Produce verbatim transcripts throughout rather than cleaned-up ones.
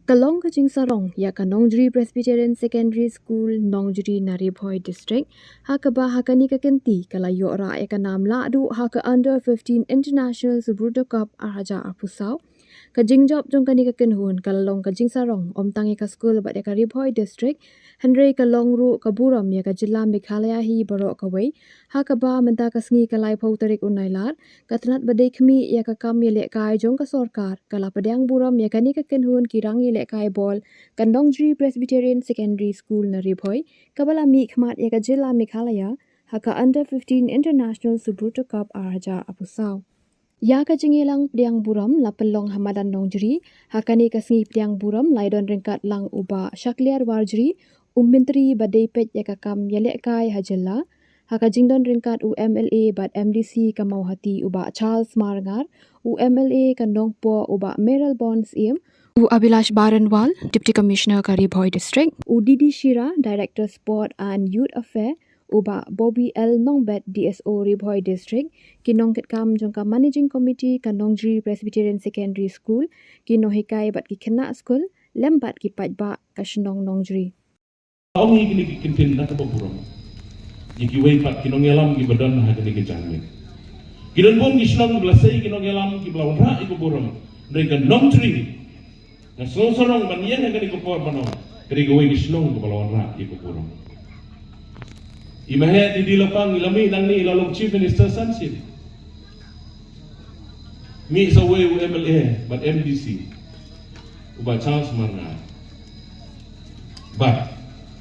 Ka long ka jingsarong ïa ka Nongjri Presbyterian Secondary School, Nongjri, na Ri Bhoi District, ha kaba ha kane ka kynti ka la ïoh rah ïa ka nam lahduh ha ka Under fifteen International Subroto Cup ar hajar arphew saw. Ka jingjop jong kane ka kynhun ka la long ka jingsarong ym tang ïa ka skul bad ïa ka Ri Bhoi District, hynrei ka long ruh ka burom ïa ka jylla Meghalaya hi baroh kawei. Ha kaba mynta ka sngi ka laiphew tarik u Nailar, ka tnat ba dei khmih ïa ka kam ïalehkai jong ka sorkar ka la pdiang burom ïa kane ka kynhun ki rang ïalehkai bol ka Nongjri Presbyterian Secondary School na Ri Bhoi, kaba la mihkhmat ïa ka jylla Meghalaya ha ka Under fifteen International Subroto Cup ar hajar arphew saw. Ïa ka jingïalang pdiang burom la pynlong ha madan Nongjri. Ha kane ka sngi pdiang burom la ïadon ryngkat lang u Bah Shakliar Warjri, u Myntri ba dei peit ïa ka kam ïalehkai ha jylla. Ha ka jingdon ryngkat u M L A bad M D C ka Mawhati u Bah Charles Marngar, u M L A ka Nongpoh u Bah Mayralborn Syiem, u Abhilash Baranwal, Deputy Commissioner ka Ri Bhoi District, u D D Shira, Director Sport and Youth Affair, u Bah Bobby L Nongbet, D S O Ri Bhoi District, ki nongkitkam jong ka Managing Committee ka Nongjri Presbyterian Secondary School, ki nonghikai bad ki khynnah skul, lem bad ki paidbah ka shnong Nongjri. Ong ïa kine ki kyntien na kaba burom ïa kiwei pat ki nongïalam kiba don ha kane ka jingmut. Ki don bun ki shnong kiba la sei ki nongïalam kiba la wanrah ïa ka burom. Hynrei ka Nongjri, nga sngew sarong ban ïeng ha kane ka por ban ong ka dei kawei ka shnong kaba la wanrah ïa ka burom. I Maheh Didi Lapang i la mih nangne, i la long Chief Minister san sien. Mih sa uwei u M L A bad M D C, u Bah Charles Marngar. Bad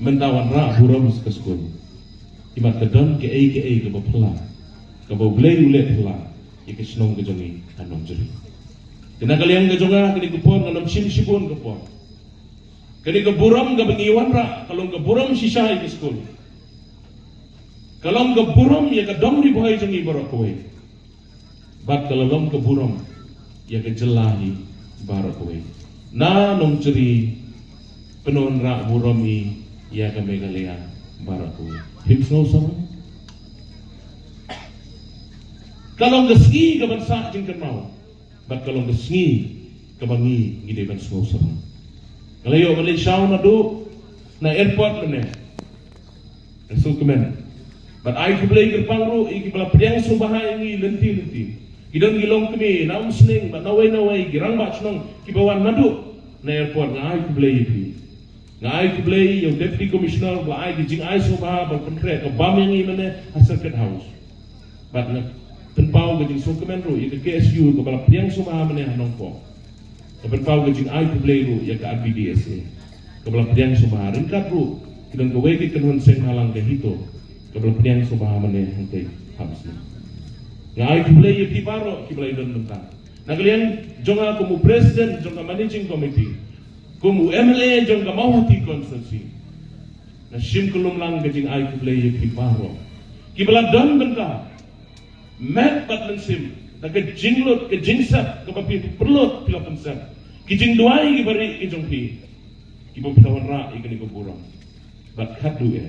mynta wanrah burom sa ka skul. Imat ka don kaei kaei kaba phylla, kaba U Blei u leh phylla ïa ka shnong ka jong ngi ha Nongjri. Te na ka liang ka jong nga, kane ka por ngan ym shim shibun ka por. Kane ka burom kaba ngi wanrah ka long ka burom shisha ïa ka skul. Ka long ka burom ïa ka dong Ri Bhoi jong ngi baroh kawei. Bad ka la long ka burom ïa ka jylla hi baroh kawei. Na Nongjri pynwanrah burom hi ïa ka Meghalaya baroh kawei. Phim sngew sarong? Ka long ka sngi kaban sah jingkynmaw. Bad ka long ka sngi kaba ngi ngi dei ban sngew sarong. Nga la ïoh ban leit shaw naduh na airport mynne. Nga sngewkmen. Bad ai khublei kyrpang ruh ïa kiba la pdiang sngewbha ïa ngi lynti lynti. Ki don ki longkmie na Umsning bad na wei na wei, ki rangbah shnong kiba wan naduh na airport, nga ai khublei ïa phi. Nga ai khublei ïa u Deputy Commissioner ba la ai ki jingai sngewbha ban pynkhreh ka bam ïa ngi mynne ha Circuit House. Bad nga pynpaw ka jingsngewkmen ruh ïa ka K S U kaba la pdiang sngewbha mynne ha Nongpoh. Nga pynpaw ka jingai khublei ruh ïa ka R B D S A kaba la pdiang sngewbha, ryngkat ruh ki don kawei ka kynhun seng bhalang ka HITO kaba la pdiang sngewbha mynne hangtei ha Umsning. Nga ai khublei ïa phi baroh kiba la ïadon mynta. Na ka liang jong nga kum u President jong ka Managing Committee, kum u M L A jong ka Mawhati Constituency, nga shim kyllum lang ka jingai khublei ïa phi baroh kiba la don bynta, met bad mynsiem, da ka jinglut ka jingsep kaba phi pynlut phi la pynsep, ki jingduwai kiba rieh ki jong phi, kiba phi la wanrah ïa kane ka burom. Bad khatduh eh,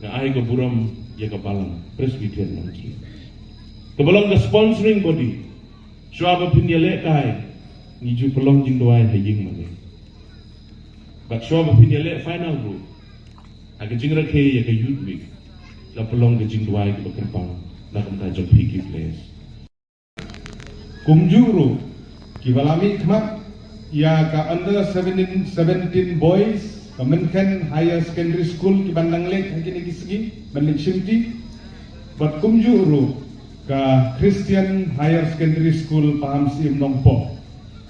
nga ai ka burom ïa ka Balang Presbyterian Nongjri kaba long ka sponsoring body. Shuwa ba phin ïalehkai, ngi ju pynlong jingduwai ha ïing mane. Bad shuwa ba phin ïaleh final ruh, ha ka jingrakhe ïa ka Youth Week, la pynlong ka jingduwai kaba kyrpang na ka bynta jong phi ki players. Kumjuh ruh kiba la mihkhmat ïa ka Under seventeen, seventeen Boys, ka Mynkhen Higher Secondary School, kiban dang leit ha kine ki sngi ban leit shimti. Bad kumjuh ruh ka Christian Higher Secondary School Pahamsyiem Nongpoh,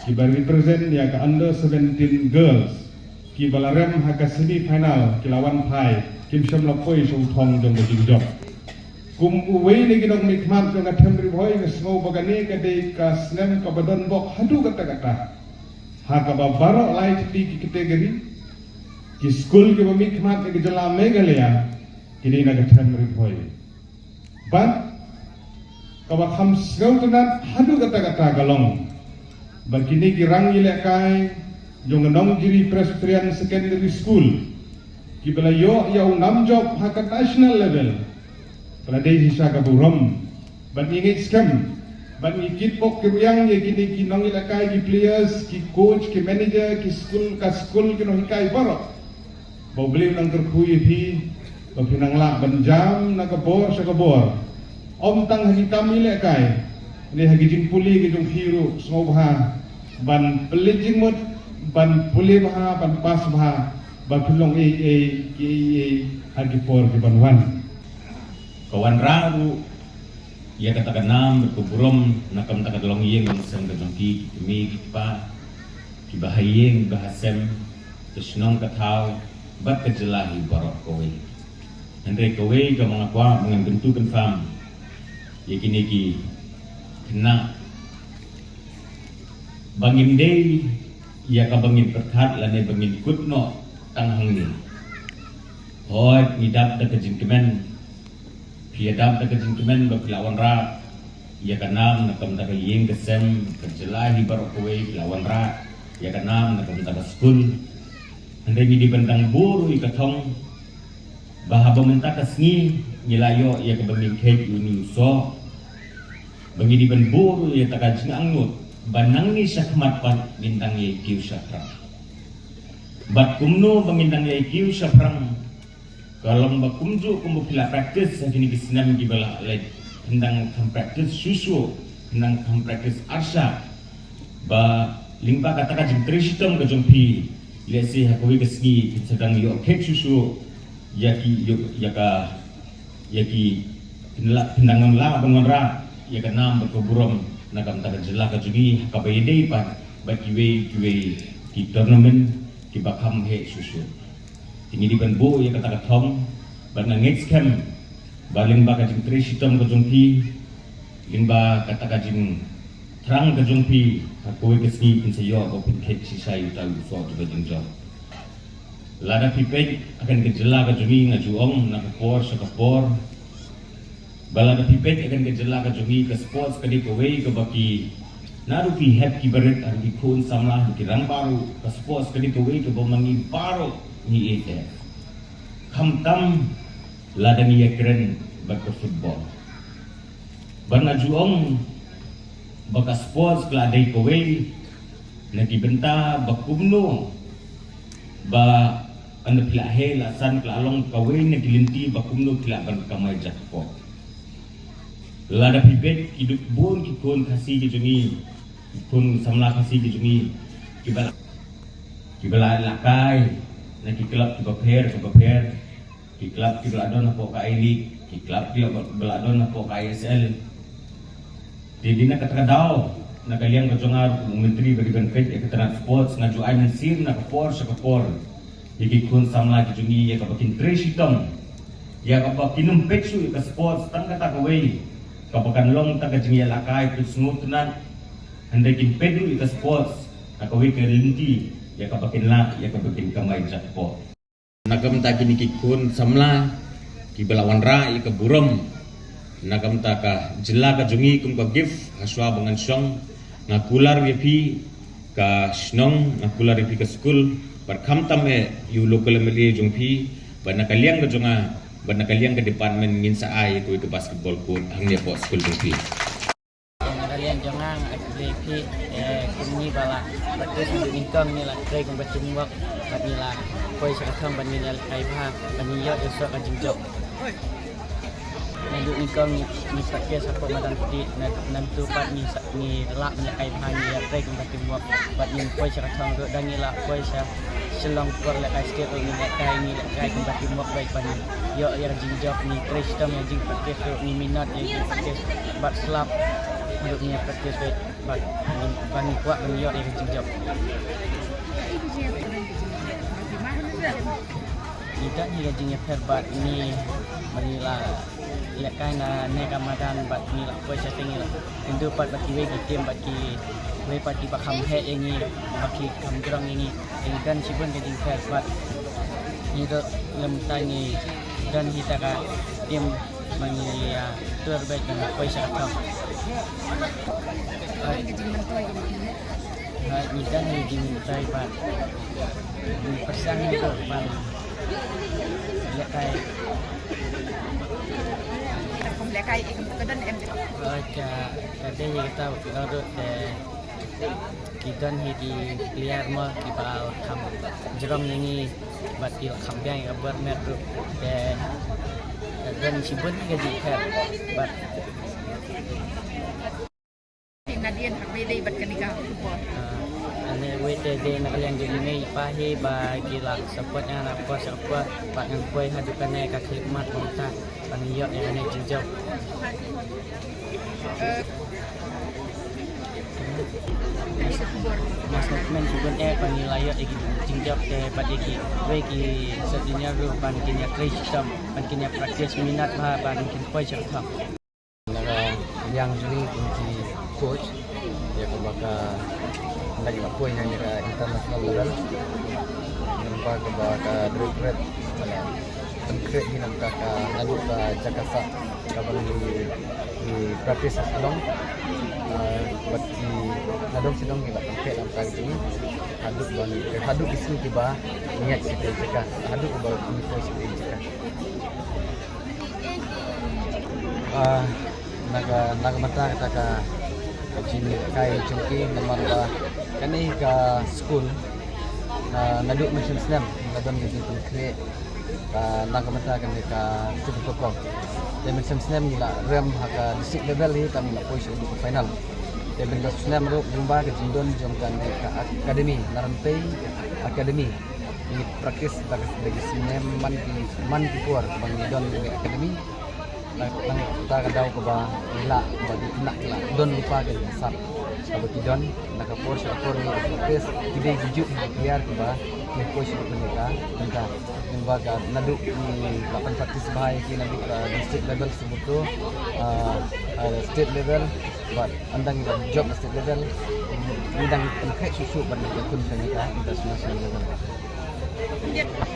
kiba represent ïa ka Under seventeen Girls, kiba la rem ha ka semi final, ki la wan phai, kim shym la poi sha u thong jong ka jingjop. Kum uwei na ki nongmihkhmat jong ka Them Ri Bhoi, nga sngew ba kane ka dei ka snem kaba donbok haduh katta katta, ha kaba baroh lai tylli ki category, ki skul kiba mihkhmat na ka jylla Meghalaya ki dei na ka Them Ri Bhoi. Bad kaba kham sngewtynnat haduh katta katta ka long ba kine ki rang ïalehkai jong ka Nongjri Presbyterian Secondary School, kiba la ïoh ïa u nam jop ha ka national level, ka la dei shisha ka burom. Bad ngi ngeit skhem Ban ngi kit pok ki riang ïa kine ki nongïalehkai, ki players, ki coach, ki manager, ki skul, ka skul, ki nonghikai baroh. Ba U Blei un nang kyrkhu ïa phi ba phin nang lah ban jam na ka bor sha ka bor. Ym tang ha ki kam ïalehkai, ne ha ki jingpule ki jong phi ruh sngewbha ban pynleit jingmut, ban pule bha, ban pass bha, ba phin long ei ei ki ei ei ha ki por ki ban wan. Ka wanrah ruh ïa kata ka nam bad ka burom na ka bynta ka longïing longsem ka jong ki, ki kmie ki kpa, kiba ha ïing ba ha sem, ka shnong ka thaw bad ka jylla hi baroh kawei. Hynrei kawei kaba nga kwah ba ngan kyntu kynpham ïa kine ki khynnah, ba ngim dei ïa kaba ngin pyrkhat lane ba ngin kut noh tang hangne. Hooid, ngi dap da ka jingkmen, phi ïa dap da ka jingkmen ba phi la wanrah ïa ka nam na ka bynta ka ïing ka sem, ka jylla hi baroh kawei, phi la wanrah ïa ka nam na ka bynta ka skul. Hynrei ngi dei ban dang buh ruh ïa ka thong ba haba mynta ka sngi ngi la ïoh ïa kaba ngin kheit ïa une u soh, ba ngi dei ban buh ruh ïa kata ka jingangnud ba nangne shakhmat pat ngin dang ïai kiew shaphrang. Bad kumno ba ngin dang ïai kiew shaphrang? Ka long ba kumjuh kumba phi la practice ha kine ki snem kiba la leit, phin dang kham practice shuh shuh, phin dang kham practice arshah, ba lyngba kata ka jingtrei shitom ka jong phi, lehse ha kawei ka sngi phin sa dang ïoh kheit shuh shuh ïa ki, ïoh, ïa ka, ïa ki, phin la, phin dang lah ban wanrah ïa ka nam bad ka burom na ka bynta ka jylla ka jong ngi ha kaba ïadei pat bad kiwei kiwei ki tournament kiba kham heh shuh shuh. Te ngi dei ban buh ïa kata ka thong, bad nga ngeit skhem ba lyngba ka jingtrei shitom ka jong phi, lyngba kata ka jingthrang ka jong phi, ha kawei ka sngi phin sa ïoh ba phin kheit shisha ïa uta u soh jong ka jingjop. Lada phi peit ha kane ka jylla ka jong ngi, nga ju ong na ka por sha ka por, ba lada phi peit ha kane ka jylla ka jong ngi, ka sports ka dei kawei kaba ki, naduh ki hep ki barit haduh ki khun samla haduh ki rangbah ruh, ka sports ka dei kawei kaba ma ngi baroh ngi ïeit eh. Khamtam lada ngi ïakren bad ka football. Bad nga ju ong ba ka sports ka la dei kawei na ki bynta ba kumno ba ynda phi la heh la san ka la long kawei na ki lynti ba kumno phi lah ban kamai jackpot. Lada phi peit ki duk bun ki khun Khasi ki jong ngi, ki khun samla Khasi ki jong ngi, kiba la, kiba la lehkai na ki club kiba pher kiba pher, ki club kiba la don hapoh ka I-League, ki club kiba la don hapoh ka I S L. Te dei na kata ka daw, na ka liang ka jong nga ruh kum u Myntri ba dei ban peit ïa ka tnat sports, nga ju ai mynsiem na ka por sha ka por ïa ki khun samla ki jong ngi ïa kaba kin trei shitom, ïa kaba kin ym peit shuh ïa ka sports tang kata kawei kaba kan long tang ka jingïalehkai pynsngewtynnat, hynrei kin peit ruh ïa ka sports ha kawei ka lynti ïa kaba kin lah, ïa kaba kin kamai jackpot. Na ka bynta kine ki khun samla kiba la wanrah ïa ka burom na ka bynta ka jylla ka jong ngi kum ka gift, ha shuwa ba ngan shong, nga kular ïa phi ka shnong, nga kular ïa phi ka skul, bad khamtam eh ïa u local M L A jong phi, bad na ka liang ka jong nga, bad na ka liang ka department ngin sa ai ïa kawei ka basketball court hangne hapoh skul jong phi. Ïa nga, na ka liang jong nga, nga ai khublei ïa phi, eh, kumne ba la practice haduh nyngkong, ngi la trei kum ka teamwork, bad ngi la poi sha ka thong, bad ngi la lehkai bha, bad ngi ïoh ïa u soh ka jingjop. Naduh nyngkong ngi, ngi practice hapoh madan kti, na, nangtu pat ngi sa, ngi lah ban lehkai bha, ngi ïa trei kum ka teamwork, bad ngin poi sha ka thong ruh, da ngi la poi sha Shillong por lehkai state ruh ngi lehkai, ngi lehkai kum ka teamwork bad ngi ïoh ïa ka jingjop, ngi trei shitom ïa ka jingpractice ruh, ngi minot ïa ka jingpractice bad slap ruh ngi practice bad, bad ngi, bad ngi kwah ban ïoh ïa ka jingjop. Ngi don hi ka jingïapher bad ngi, ba ngi la lehkai na ne ka madan bad ngi la poi shatei, ngi la ïakynduh pat bad kiwei ki team bad kiwei pat kiba kham heh ïa ngi, bad ki kham jrong ïa ngi. Te ngi don shibun ka jingpher bad ngi ruh lymda ngi don hi kata ka team ba ngi ïa tur bad ba ngi poi sha ka thong. Bad ngi don hi ka jingmyntoi bad ngi pyrshang hi ruh ban lehkai. Ka dei hi kata ba ki don ruh te ki don hi ki player mo kiba kham jrong ïa ngi bad ki la kham biang ïa ka bor met ruh te ka don shibun ka jingpher bad Nadien hak dei dei bad kane ka football. Ane wei te dei na ka liang jong i mei i pa hi ba ki la support ïa nga na por sha por bad ngan poi haduh kane ka khlieh mat bad ta ban ïoh ïa kane jingjop. Mas men shibun eh ba ngi la ïoh ïa ki jingjop te bad ïa ki wei ki sub junior ruh ban kin ïa trei shitom ban kin ïa practice minot bha ban kin poi sha thong. Na ka liang jong ngi kum ki coach ïa kaba ka nang la poi na ka international level. Namar kaba ka directorate la pynkhreh hi namar ka naduh ka jaka sah kaba ngi ngi practice ha Shillong. Ah, bad ki nadong shadong ki la pynkhreh namar ka jong ngi haduh ba ngi haduh ki sngi kiba ngi ïaid sha ka jaka haduh ba ngi poi sha ka jaka. Ah, na ka, na ka bynta kata ka, ka jingkai jong ki namar ba kane ka skul, ah, naduh mynshem snem la don ka jingpynkhreh, ah, na ka bynta kane ka football. Te mynshem snem ngi la rem ha ka district level hi, te ngi la poi sha ka final. Te mynta snem ruh kumba ka jingdon jong kane ka academy, Narempei Academy. Ngi practice da ka, da ki snem man ki, man ki por ba ngi don ngi academy. Na, na kata ka daw kaba ngi lah ba ki khynnah ki lah don lypa ka jingïasap kaba ki don na ka por sha ka por ngi practice ki dei ki juh ki player kiba ngi poi sha ka bynta. Bynta ngi ba ka naduh ngi lah ban practice bha ïa ki naduh ka district level sumurto, ah, ah, state level. Bad ynda ngi la jop na state level, ngi dang pynkhreh shuh shuh ban ïakhun sha ka international level.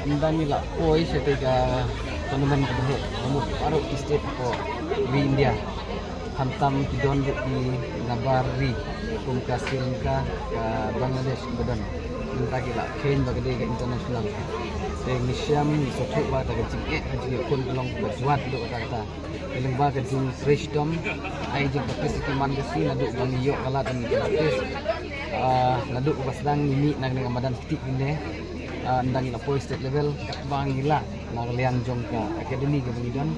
Ynda ngi la poi sha ka tournament ka dei ka mut baroh ki state hapoh ri India. Khamtam ki don ruh ki nabar ri kum ka Sri Lanka, ka Bangladesh kiba don. Mynta ki la kheiñ ba ka dei ka international. Te ngi shem ngi sngewthuh ba kata ka jingeh ka jingïakhun ka long kaba jwat duh kata kata. Ka lyngba ka jingtrei shitom, ai jingpractice ki man ka sngi naduh ba ngi ïoh ka lad ban practice. Ah, naduh ba sdang ngi mih na kane ka madan ktieh kine. Ah, ynda ngi la poi state level, katba ngi lah na ka liang jong ka academy kaba ngi don.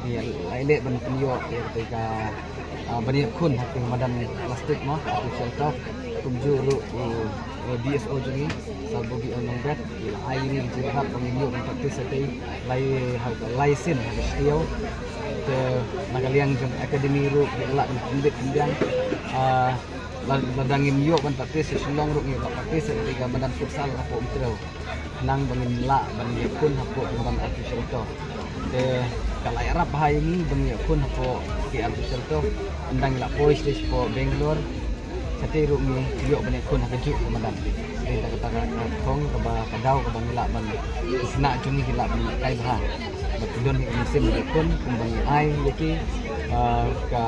Ngi la ïaleh ban pynïoh ïa kata ka, ah, ban ïakhun ha ka madan plastik mo, artificial turf. Kumjuh ruh u, u D S O jong ngi, Sir Bobby L Nongbet, i la ai ïa ngi ka jingïarap ba ngin ïoh ban practice ha ka lai, ha ka lai sien ha ka shnong. Te na ka liang jong academy ruh ki la pynbit pynbiang. Ah, la, lada ngim ïoh ban practice sha Shillong ruh ngi la practice ha ka madan futsal hapoh Umtrew. Khnang ba ngin lah ban ïakhun hapoh ka madan artificial turf. Te ka la ïarap bha ïa ngi ban ïakhun hapoh ki artificial turf. Ynda ngi la poi sha, shapoh Bangalore, shatei ruh ngi ïoh ban ïakhun ha kajuh ka madan. Dei kata ka, ka thong kaba, ka daw kaba ngi lah ban, ki khynnah jong ngi ki lah ban kai bha. Bad ki don hi ka mynsiem ban ïakhun kumba ngi ai ïa ki, ah, ka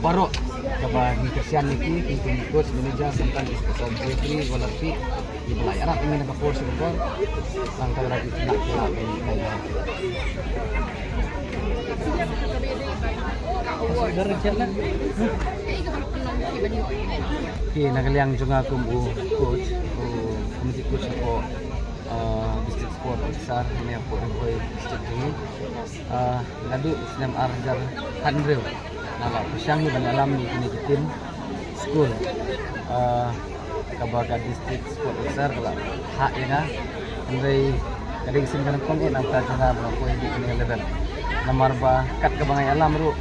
baroh kaba ngi kyrshan ïa ki, ki, ki coach, manager, sometimes ka referee, goalkeeper. Ngi ba la ïarap ïa ngi na ka por sha ka por. Tang ka la ki khynnah ki la ki la. Ki na ka liang jong nga kum u coach, u committee coach hapoh, ah, district sport officer ne hapoh Ri Bhoi district jong ngi. Ah, naduh snem ar hajar khathynriew nga la pyrshang hi ban ïalam ïa kine ki team skul, ah, kaba ka district sport officer ka la hap ïa nga. Hynrei ka dei ka sien ka nyngkong eh na ka bynta jong nga ba nga poi ha kane ka level. Namar ba kat kaba nga ïalam ruh,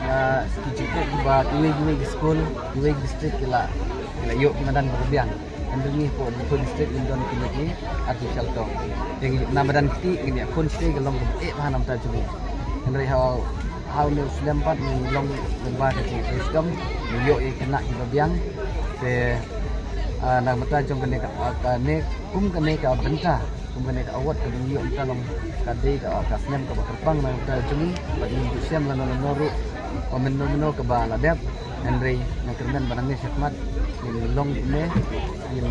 ah, ki jingeh kiba kiwei kiwei ki skul, kiwei ki district ki la, ki la ïoh ki madan ba biang. Hynrei ngi hapoh Ri Bhoi district ngin don kine ki artificial turf. Te ngi na madan ktieh ngin ïakhun shatei ka long kaba eh bha na ka bynta jong ngi. Hynrei ha, ha une u snem pat ngi long lyngba ka jingtrei shitom, ngi ïoh ïa ki khynnah kiba biang. Te, ah, na ka bynta jong kane ka, ah, kane kum kane ka bynta, kum kane ka award kaba ngi ïoh mynta long ka dei ka, ah, ka snem kaba kyrpang na ka bynta jong ngi. Bad ngim ju shem lano lano ruh ba mynno mynno kaba la dep. Hynrei nga kyrmen ba nangne shakhmat ngin long kumne, ngin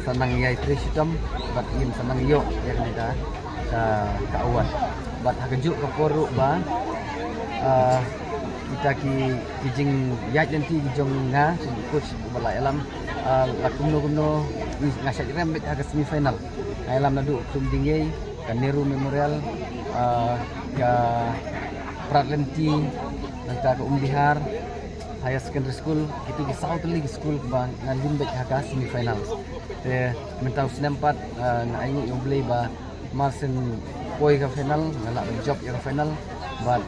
sa nang ïai trei shitom bad ngin sa nang ïoh ïa kane ka, ka, ka award. Bad ha kajuh ka por ruh ba, Ah, kita ki, ki jingïaid lynti ki jong nga, ki coach ba la ïalam, ah, la kumno kumno, nga shait rem beit ha ka semi final. Nga ïalam naduh Khrum Diengïei, ka Nehru Memorial, ah, ka Prat Lynti, nangta ka Umdihar Higher Secondary School, kito ki saw tylli ki school ba nga lum beit ha ka semi final. Te mynta u snem pat, ah, nga ainguh ïa U Blei ba mar shen poi ka final, nga lah ban jop ïa ka final. Bad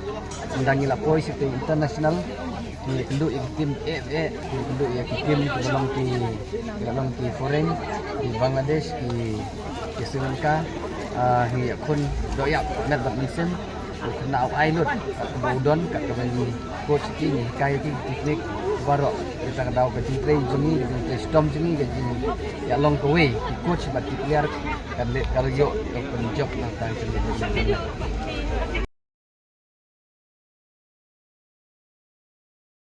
ynda ngi la poi sha ki international, ngi ïakynduh ïa ki team eh eh, ngi ïakynduh ïa ki team kiba long ki, kiba long ki foreign, ki Bangladesh, ki, ki Sri Lanka, ah, ngi ïakhun doh ïap met bad mynsiem. U khynnah u ai lut katba u don, katba ngi coach ki, ngi hikai ki technique baroh. Kita ka daw ka jingtrei jong ngi, ka jingtrei shitom jong ngi, ka jingïalong kawei, ki coach bad ki player, kan leh, kan ïoh ka pynjop nangta jong ngi.